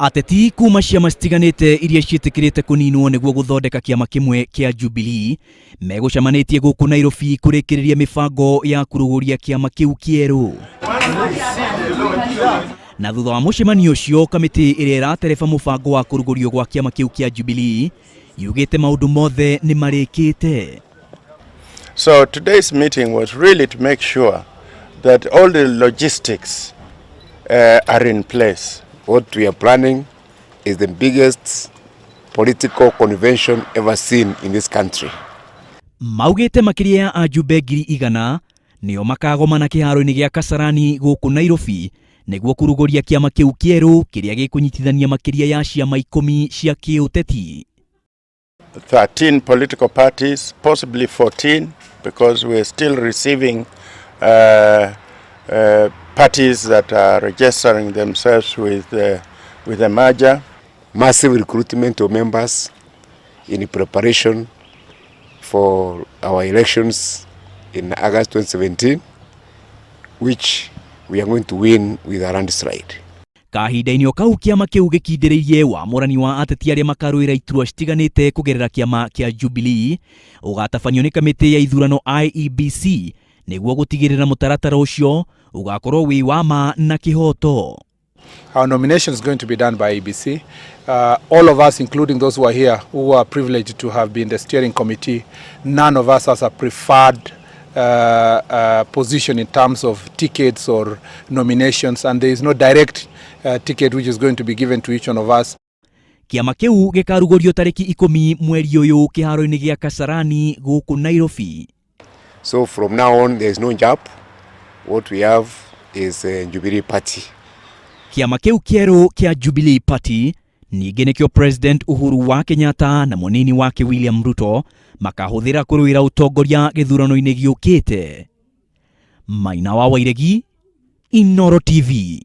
Ateti kuma ciama citiganĩte iria ciĩtĩkĩrĩte kũninwo nĩguo gũthondeka kĩama kĩmwe kĩa Jubilee megũcemanĩtie gũkũ Nairobi kũrĩkĩrĩria mĩbango ya kũrũgũria kĩama kĩu kĩerũ. Na thutha wa mũcemanio ũcio, kamĩtĩ ĩrĩa ĩratereba mũbango wa kũrugũrio gwa kĩama kĩu kĩa Jubilee yugĩte maũndũ mothe nĩ marĩkĩte. So today's meeting was really to make sure that all the logistics are in place. What we are planning is the biggest political convention ever seen in this country. Maugĩte makĩria ya ajumbe 100,000 nĩo makagomana kĩharo-inĩ gĩa Kasarani gũkũ Nairobi nĩguo kũrugũria kĩama kĩu kĩerũ kĩrĩa gĩkũnyitithania makĩria ya ciama 10 cia kĩũteti. 13 political parties, possibly 14, because we're still receiving parties that are registering themselves with the merger. Massive recruitment of members in preparation for our elections in August 2017, which we are going to win with a landslide. Kahinda-inĩ o kau, kĩama kĩu gĩkindĩrĩirie wamũrani wa ateti arĩa makarũĩra iturwa citiganĩte kũgerera kĩama kĩa Jubilee ũgatabanio nĩ kamĩtĩ ya ithurano IEBC nĩguo gũtigĩrĩra mũtaratara ũcio ũgakorwo wĩ wa ma na kĩhoto. Our nomination is going to be done by IEBC. All of us, including those who are here, who are privileged to have been the steering committee, none of us has a preferred position in terms of tickets or nominations, and there is no direct ticket which is going to be given to each one of us. Kĩama kĩu gĩkarugũrio tarĩki 10 mweri ũyũ kĩharo-inĩ gĩa Kasarani gũkũ Nairobi. So from now on, there is no JAP. What we have is a Jubilee Party. Kĩama kĩu kĩerũ kĩa Jubilee Party ningĩ nĩkĩo President Uhuru wa Kenyatta na mũnini wake William Ruto makahũthĩra kũrũĩra ũtongoria gĩthurano-inĩ gĩũkĩte. Maina wa Wairegi, Inooro TV.